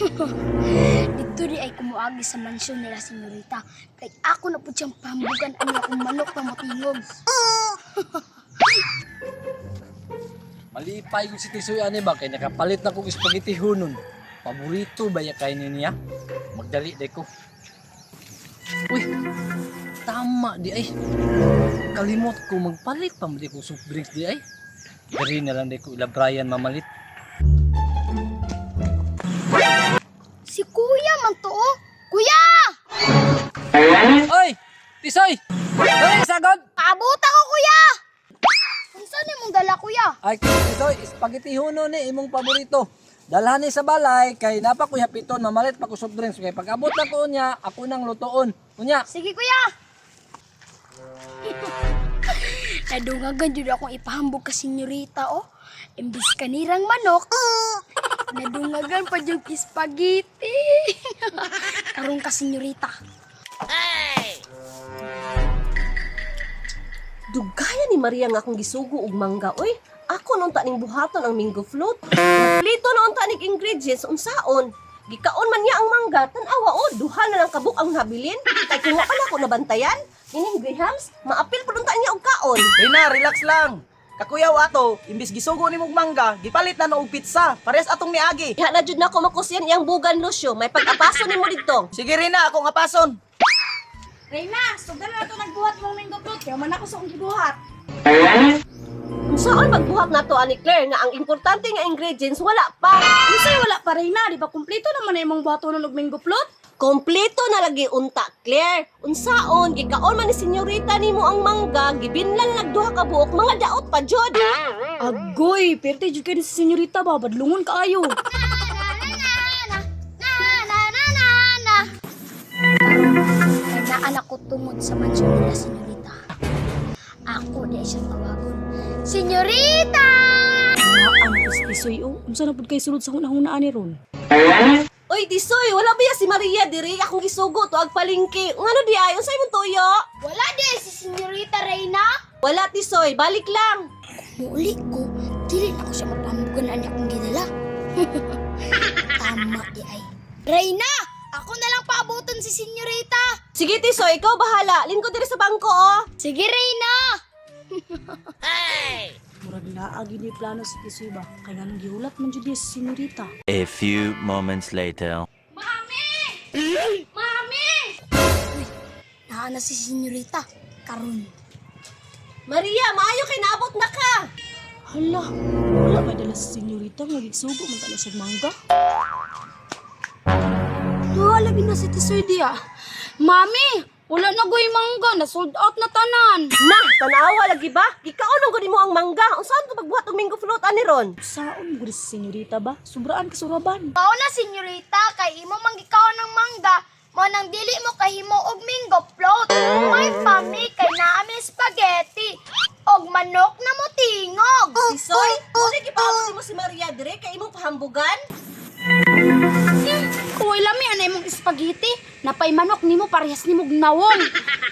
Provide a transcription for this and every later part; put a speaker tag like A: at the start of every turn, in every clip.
A: Dito di ay kumuagi sa mansyon nila senyorita. Kay ako na po siyang pambugan ang akong manok na motingog.
B: Malipay ko si Tisoy ani ba kay nakapalit na kog spaghetti hunon. Paborito ba ya kainin niya? Magdali day ko. Uy, tama di ay. Kalimot ko magpalit pa mo di ko soft drinks di ay. Diri na lang di ko ila Brian mamalit.
A: Si kuya man to oh. Kuya!
B: Oy, Tisoy! Dali sagod.
A: Paabot ako kuya! Unsa ni mong dala kuya?
B: Ay, Tisoy, spaghetti hunon ni imong paborito. Dalhan ni sa balay kay napa ko hapiton mamalit pa ko soft drinks kay pag abot na ko unya, ako nang lutoon. Unya,
A: Sige kuya! Nadungagan jud akong ipahambog ka senyorita oh. Imbis kanirang manok, nadungagan pa jud spaghetti. Karon ka senyorita.
C: Dugaya ni Maria nga akong gisugo og mangga oy. Ako noon ta ning buhaton ang mango float. Kompleto noon ta ning ingredients unsaon. Gikaon man niya ang mangga, tan-awa o, duha na lang kabuk ang nabilin. Kay kung wa pa na ako nabantayan, kining Grahams, maapil pa ta niya og kaon.
D: Rina, relax lang. Kakuyaw ato, imbis gisugo ni mong mangga, gipalit na og pizza. Parehas atong niagi.
C: Diha na jud nako makusyan iyang bugan Lucio, may pag-apaso nimo didto.
D: Sige Rina, akong apason.
E: Reyna, sugdan na ito nagbuhat mong mango float. Kaya man ako sa akong gibuhat.
C: Unsaon magbuhat nato ani Claire nga ang importante nga ingredients wala pa.
E: Unsay wala pa Reyna, di ba kumpleto naman na imong buhatonon og mango float?
C: Kompleto na lagi unta, Claire. Unsaon gikaon man ni senyorita nimo ang mangga, gibinlan nagduha ka buok, mga daot pa jud.
E: Agoy, perte jud kay ni si senyorita ba badlungon kaayo.
A: Na na na na na na na na. Kay naan ako tungod sa mansyon nila senyorita. Ako di ay siyang tawagon. Senyorita!
E: Ang tisoy o, unsa na pud kay sulod sa hunahuna ani ron?
C: Oy, Tisoy, wala ba ya si Maria diri? Akong gisugo tuag palengke. Ngano di ay unsay imong tuyo?
A: Wala di ay si Senyorita Reyna.
C: Wala Tisoy, balik lang.
A: Muuli ko, dili na ko siya mapambugan ani akong gidala. Tama di ay. Reyna! Ako na lang paabuton si Senyorita!
C: Sige Tisoy, ikaw bahala. Lingkod diri sa bangko oh.
A: Sige, Reyna!
E: Murag naa gyud ni plano si Tisoy ba? Kay nganong gihulat man jud niya si senyorita.
F: A few moments later.
A: Mami! Mami! Uy, naa na si Senyorita. Karon.
C: Maria, maayo kay naabot na ka.
E: Hala, wala may dala si senyorita nga gisugo man tala siya mangga. Wala lagi na si Tisoy diya. Mami, wala na goy mangga, na sold out na tanan.
C: Na, tanawa lagi ba? Gikaon ang gud mo ang mangga. Unsaon ko pagbuhat og mango float ani ron?
E: Saon gud si senyorita ba? Sobraan kasuraban.
A: Mao na, Senyorita, kay imo manggikaon ng mangga, mo nang dili mo kahimo og mango float. May pami kay naami spaghetti og manok na motingog.
C: Tisoy, mo gipaabot nimo si Maria diri kay imong pahambugan?
E: Uy, lami anay mong spaghetti. Napay manok nimo parehas nimo nawong.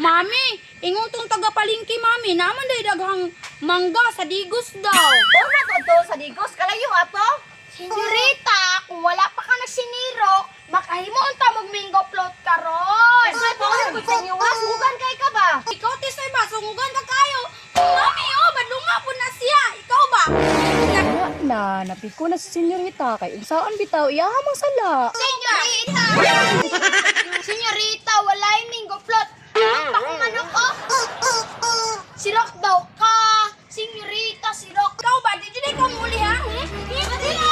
E: Mami, ingon tong taga palengke mami, naman day daghang mangga sa Digos daw.
C: Or na to to sa Digos, kalayo ato.
A: Senyorita, kung wala pa ka nagsinirok, makahimo unta mog mango float karon.
C: Tisoy, paulit ko sa inyo ha. Sungugan kay ka ba?
E: Ikaw tisoy ba sungugan ka kayo? Mami, oh, badlunga po na siya. Ikaw ba? Na, napiko na si senyorita kay unsaon bitaw iya mang sala.
A: Senyorita! Senyorita, wala yung mango float. Ano pa kung manok, oh? Sirok daw ka. Senyorita, sirok.
E: Ikaw ba? Di jud ka muli ha? Hmm?